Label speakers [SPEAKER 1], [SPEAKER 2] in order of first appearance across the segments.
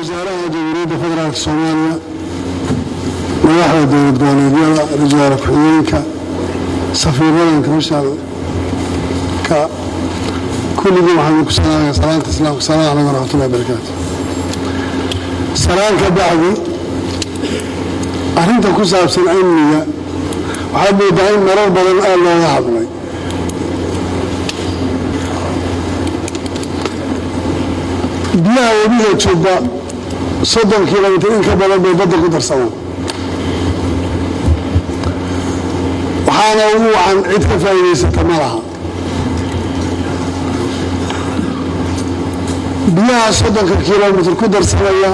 [SPEAKER 1] Wasaaraha Jamhuuriyadda Federaalka Soomaaliya, madaxda dowlad goboleedyada, ra-iisul wasaare ku-xigeenka, safiirada internationalka, kulligii waxaan ku salaamaya salaanta Islaamka. Salaam calaykum waraxmatullahi wabarakaatu. Salaan ka bacdi, arrinta ku saabsan amniga waxaad moodaa in marar badan aada looga hadlay. Biyaha webiga Jubba 30 kilomitir in ka badan bay badda ku darsamaan, waxaana ugu wacan cid ka faa'iidaysata ma laha. Biyaha 30-ka kilomitir ku darsamaya,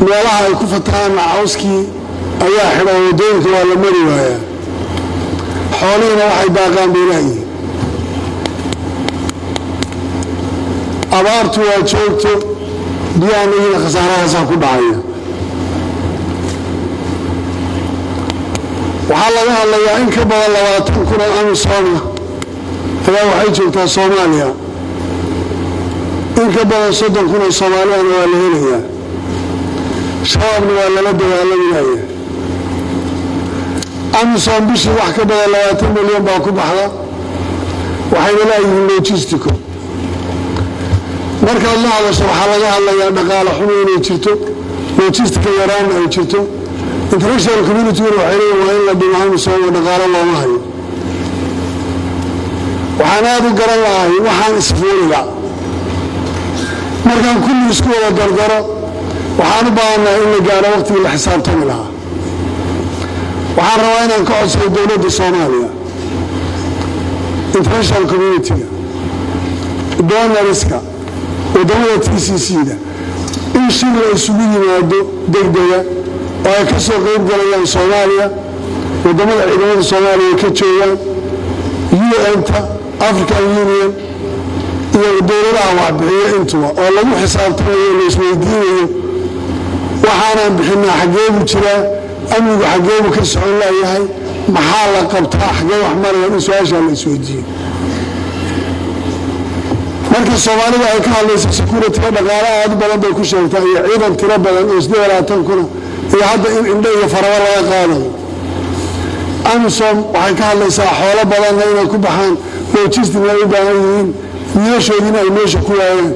[SPEAKER 1] meelaha ay ku fatahaanna cawskii ayaa xidha, waddooyinka waa la mari waayaa, xoolihiina waxay daaqaan bay laayihiin. Abaartu waa joogto, biyahanagina khasaarahaasaa ku dhacaya. Waxaa laga hadlayaa in ka badan 20,000 oo AMISOMA ayaa waxay joogtaa Soomaaliya, in ka badan 30,000 oo Soomaaliyana waa la helayaa, Shabaabna waa lala dagaalaminaya. AMISOM bishii wax ka badan 20 milyan baa ku baxda, waxayna laayihiin logistico. Markaad la hadasho, waxaa laga hadlayaa dhaqaale xumo inay jirto, logistica yaraanna ay jirto. International communityguna waxay leeyihin waa in la dhimo AMISOM oo dhaqaalo looma hayo. Waxaan aada u garan lahay waxaan isfuulila markaan kulli isku wada dardaro. Waxaan u baahannahay in la gaaro waqtigii la xisaabtami lahaa. Waxaan rabaa inaan ka codsado dowladda Soomaaliya, international community-ga, donorska, waddamada TCC-da in shir la isugu yimaado degdega oo ay ka soo qeyb galayaan Soomaaliya, waddamada ciidamada Soomaaliya ka joogaan, UN-ta, African Union iyo dowladaha waxbixiyo intuba, oo lagu xisaabtamayo, la isweydiinayo waxaanaan bixinaa xaggeebu jiraa, amnigu xaggeebu ka socon layahay, maxaa la qabtaa, xaggee wax marayaan, in su-aashaa la isweydiiyo. Marka Soomaalida ay ka hadlayso security-ga, dhaqaale aad u badan bay ku sheegtaa iyo ciidan tiro badan oo 28,000 iyo hadda in indho iyo farabo laga qaadayo. AMISOM waxay ka hadlaysaa xoolo badanna inay ku baxaan, logisticna ay u baahan yihiin, wiilashoodiina ay meesha ku waayaan.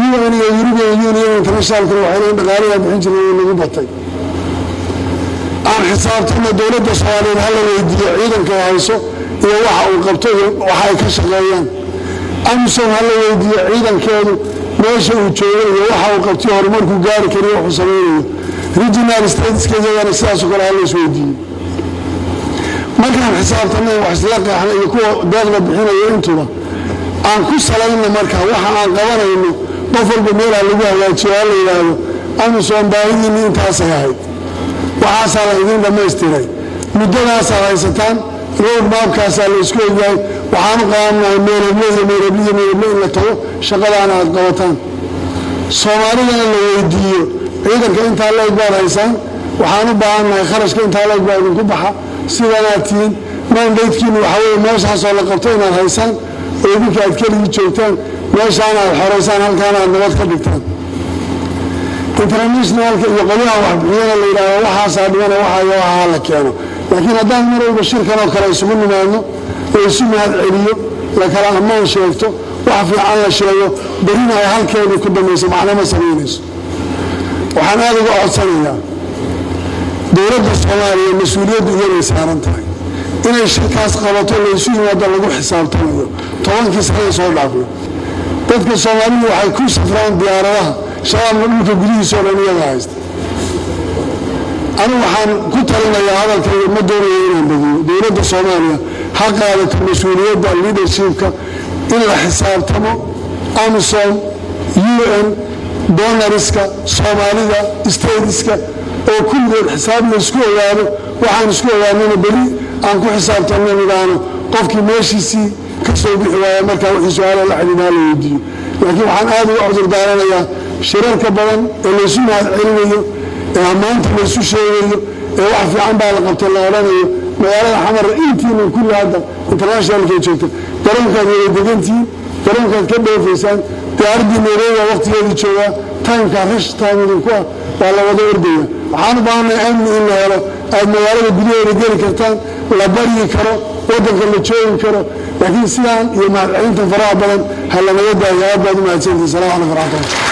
[SPEAKER 1] UN iyo European Union, internationalkuna waxay leeyiin dhaqaaliyaa bixin jiray way nagu batay. Aan xisaabtana, dowladda Soomaaliyeed hala weydiiyo ciidanka ay hayso iyo waxa uu qabto iyo waxa ay ka shaqeeyaan. AMISOM hala weydiiyo ciidankeedu meesha uu joogo iyo waxa uu qabtiyo horumarkuu gaari kariyo wuxuu samaynayo. Regional stateska iyagana sidaasoo kale hala isweydiiyo. Markaan xisaabtanay, wax isla qeexna iyo kuwa deeqda bixinayo intuba aan ku salayno, marka waxa aan qabanayno qof walba meelha lagu hagaajiyo, ha la yidhaahdo AMISOM baahidiinni intaasay ahayd, waxaasaa la idiin dhammaystiray, muddadaasaad haysataan, road mapkaasaa la isku ogyahay, waxaanu qabannahay meelheble iyo meelheble iyo meelheble in la tago, shaqadaana aad qabataan. Soomaalidana la weydiiyo ciidanka intaa la eg baad haysaan, waxaan u baahannahay kharashka intaa la eg baa idinku baxa, sidanaad tihiin, mandatekiinu waxaa weye meeshaasoo la qabto inaad haysaan oo idinka aad keligii joogtaan, meeshaana aad xoraysaan, halkaana aad nabad ka dhigtaan. Internationalka iyo qolyaha waxbixiyana la yidhaahdo waxaasaa dhimana, waxaa iyo waxaa la keeno. Laakiin haddaan mar walba shirkan oo kale isugu nimaadno, la isu mahad celiyo, la kala ammaan sheegto, wax fiican la sheego, berrina ay halkeedii ku dambayso, macno ma samaynayso. Waxaan aada uga codsanayaa dowladda Soomaaliya, mas-uuliyaddu iyaday saaran tahay inay shirkaas qabato, la isu yimaado, lagu xisaabtamayo 10-kii sanada soo dhaafno. Dadka Soomaalidu waxay ku safraan diyaaradaha, Shabaabna dhulka gudihiisa oo dhan iyaga haysta. Anigu waxaan ku talinayaa, hadalkayga ma doonayo inaan badiyo, dowladda Soomaaliya ha qaadato mas-uuliyadda leadershipka in la xisaabtamo AMISOM, UN, donorska, Soomaalida, stateska oo kulligood xisaab la isku ogaado. Waxaan isku ogaanana beri aan ku xisaabtanno, nidhaahno qofkii meeshiisii ka soo bixi waaya markaa wixii su-aala la xidhiidhaa la weydiiyo. Laakiin waxaan aada uga cudur daaranayaa shirarka badan ee laysu mahad celinayo, ee ammaanta laysu sheegayo, ee wax fiican baa la qabtay la odhanayo. Magaalada Xamar intiina kulli hadda internationalkay joogta, garoonkaad wada degantihiin, garoonkaad ka dhoofaysaan, Diyaaraddii Nairobi waa waqtigeedii joogaa, timeka rush time idinku ah, waa la wada ordaya. Waxaan u baahanay amni in la helo, aad magaalada gudaheeda geli kartaan, la baryi karo, waddanka la joogi karo. Laakiin sidaan iyo mahadcelintan faraha badan ha lanaga daayo. Aad baad u mahadsantihin. Salamu calaykum waraxmatullah.